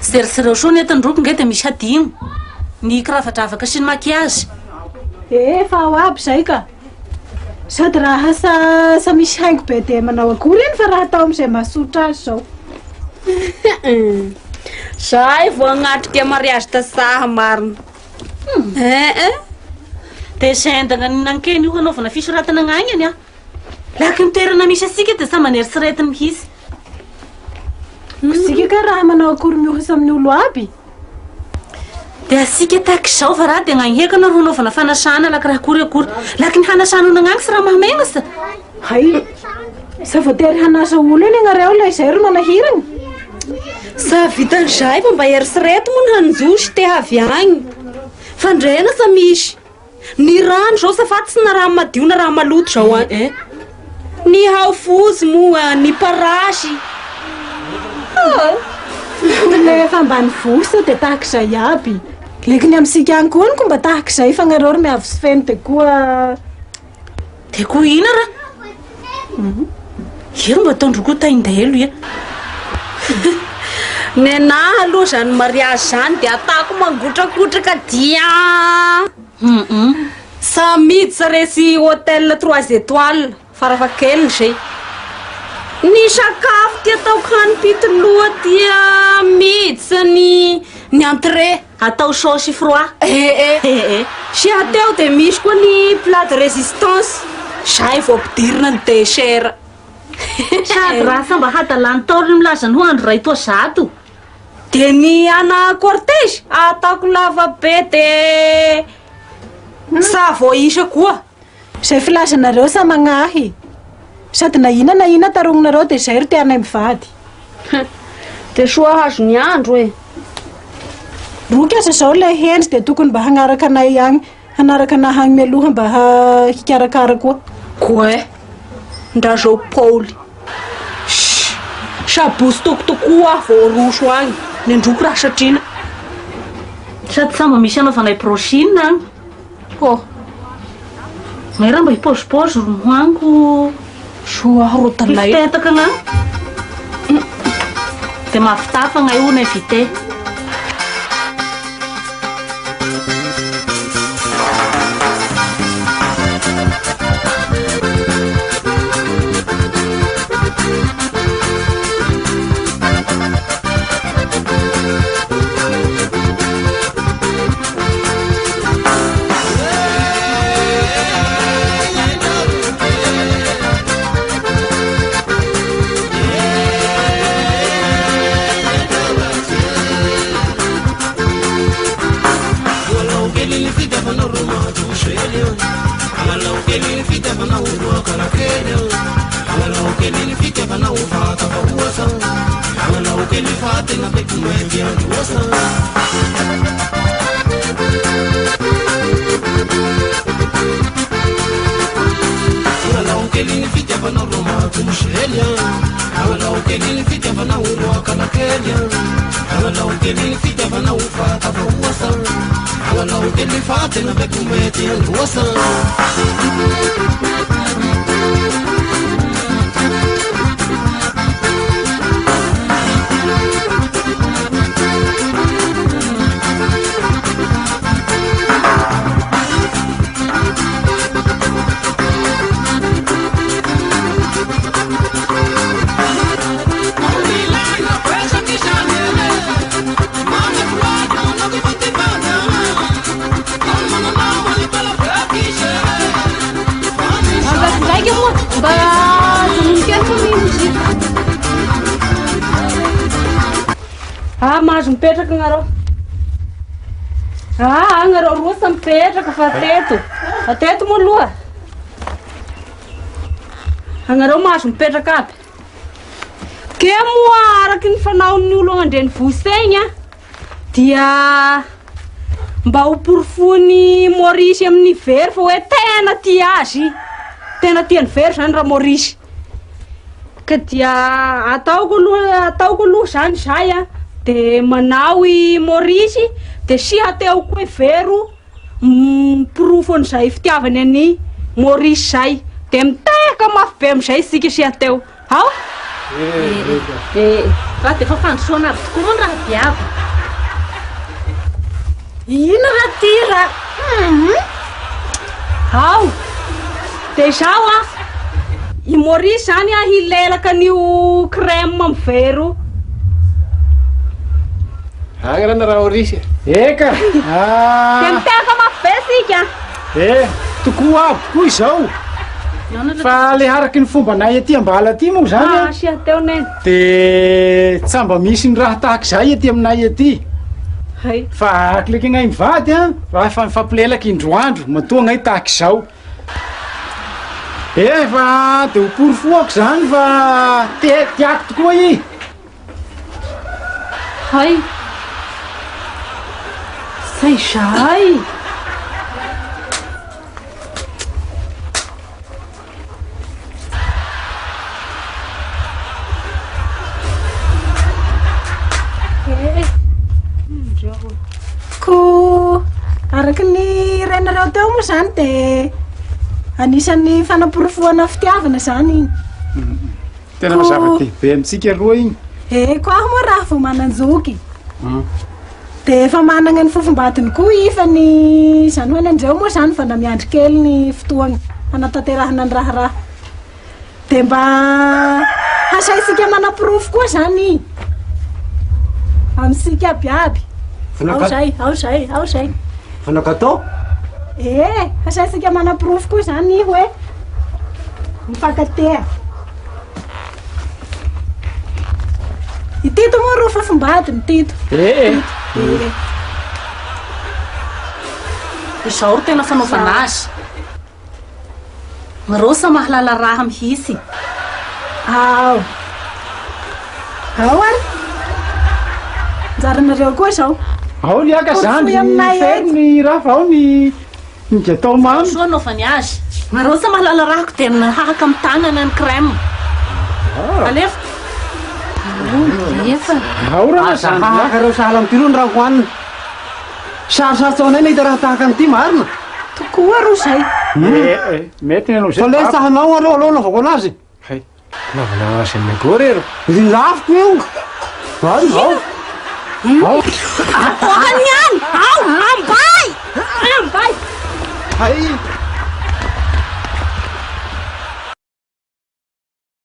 Zerijereo soa ny entin-droko nge dia misy hadino. Ny kiravadravaka sy ny maquillage. Efa ao aby izay ka. Sady raha sa sa misy haingo be dia manao akory iny fa raha atao amin'izay mahasotra azy izao. Zahay vao hagnatrika mariage tasaha marina. Eh eh. Dia zendana ny nankeny io hanaovana fisoratana agnany an. Laky ny toerana misy antsika dia samy maneritreretina mihitsy. Isika ka raha manao akory mihosa amin'ny olo aby. Dia asika tahaka izao va raha dia agnaniheko anareo hanaovana fanasana laky raha akory akory. Laky ny hanasana olo agnany tsy raha mahamegnatra. Hay, sa voatery hanasa olo eny ianareo ilay izay ro manahirana? Sa vitan'izay fa mba eritrereto moa ny hanjo sy te havy agny. Fandrena sa misy. Ny rano zao sa fa tsy na rano madio na rano maloto zao an. Eh. Ny haofozy moa, ny parasy. Ilay efa ambanivohitra sao dia tahaka izay aby. Leky ny amintsika any koa ko mba tahaka izay fa nareo ry miavo sy feno dia koa Dia koa ina ra? Ero mba ataondro koa tain-delo ia. Nenaha aloha zany mariage zany dia atako mangotrakotraka dia. Samy miditra resy hotel trois étoiles farafahakeliny zay. Ny sakafo ty ataoko hanim-pito loha dia miditra ny ny entrée. Atao chaud sy froid. Eh eh. Sy ateo dia misy koa ny plat de résistance. Zay vao ampidirina ny dessert. Sady raha sa mba hadalan'ny Ntaolo ny milaza ny ho andro iray toa zato. Dia ny ana cortège ataoko lava be dia sa voaisa koa. Izay filazanareo sa magnahy. Sady na ina na ina tarogninareo dia izay ro tianay mivady. Dia soa hazo ny andro e. Roky aza izao ilay hendry dia tokony mba hagnaraka anay agny hanaraka anah agny mialoha mba hikarakara koa. Koe, ndra zao Paoly. Shh! Sabotsy tokotokoa aho vao roso agny, nendroko raha satrina. Sady sa mba misy anaovanay brushing agny. Hô! May raha mba hipaozipaozy ro mohaniko. Soa aho ro tanay. Hifitetaka agna. Dia mahavitafa agnay hono invité. Ah, mahazo mipetraka nareo. Ah, nareo roa samy mipetraka fa teto. Fa teto moa aloha. Anareo mahazo mipetraka aby. Ke moa araky ny fanaon'ny olo ao an-drenivohitra egny a, dia mba ho porofoin'i Maurice amin'ny Vero fa hoe tena tia azy. Tena tian'i Vero zany raha Maurice. Ka dia ataoko aloha ataoko aloha zany zay a. De manao i Maurice de sia teo koa i Vero miporofo an'izay fitiavany an'i Maurice zay. De mitehaka mafy be am'izay isika sia teo. Ao? Eh, fa dia efa fandrosoana aby tokoa moa ny raha diavina. Ino raha ty raha? Hum. Ao! Dia izao an, i Maurice zany an hilelaka an'io crème amin'ny vera io. Agny raha Maurice. Eka! Dia mitehaka mafy be isika. Eh, tokoa aby koa izao. Fa le araky ny fombanay aty ambala aty moa zany Ah, asia teo neny. De tsy mba misy ny raha tahaka izay aty aminay aty. Hay. Fa araky le gnay mivady an, raha efa mifampilelaka indroandro, matoa gnay tahaka izao. Eh, fa de ho porofoako zany fa te tiako tokoa i. Hay! Zay zahay! Ko araka ny renareo teo moa zany de anisan'ny fanaporofoana fitiavana zany iny. Tena fa zava-dehibe amintsika aloha iny. Eh, ko aho moa raha vao manan-joky. De efa managna ny fofombadiny koa i fa ny izany hoe ny andreo moa zany vao miandry kely ny fotoagna hanatanterahana ny raharaha. De mba hasaintsika manaporofo koa zany i. Amintsika abiaby. Ao zay, ao zay, ao zay. Fanao gâteau? Eh, hasaintsika manaporofo koa zany i hoe mifankatea. I Tito moa ro fofombadiny Tito. Eh, Eh. Izao ro tena fanaovana azy. Rosa mahalala raha mihitsy. Ao. Ao ary. Anjaranareo koa izao. Ao ny aka zandry, Porofoy aminay fer eto. ny raha fa ao ny ny gâteau mamy. Soa anaovany azy. Rosa mahalala rahako dia nahaka amin'ny tanana ny crème. Alefa. Alefa. Ao raha Aza zandry. hahaka reo sahala amin'ity aloha ny raha hohanina. Sarotsarotra ho anay nahita raha tahaka an'ity marina. Tokoa ro zay. Eh, eh, mety ny anao Fa zay. le sahanao aloha aloha anaovako anazy. Hay. Naovana azy amin'ny agory ero. Ry lafiko io. Ao ao. Ao. Apoakany ihany! Ao! Ambay! Ambay! Hay.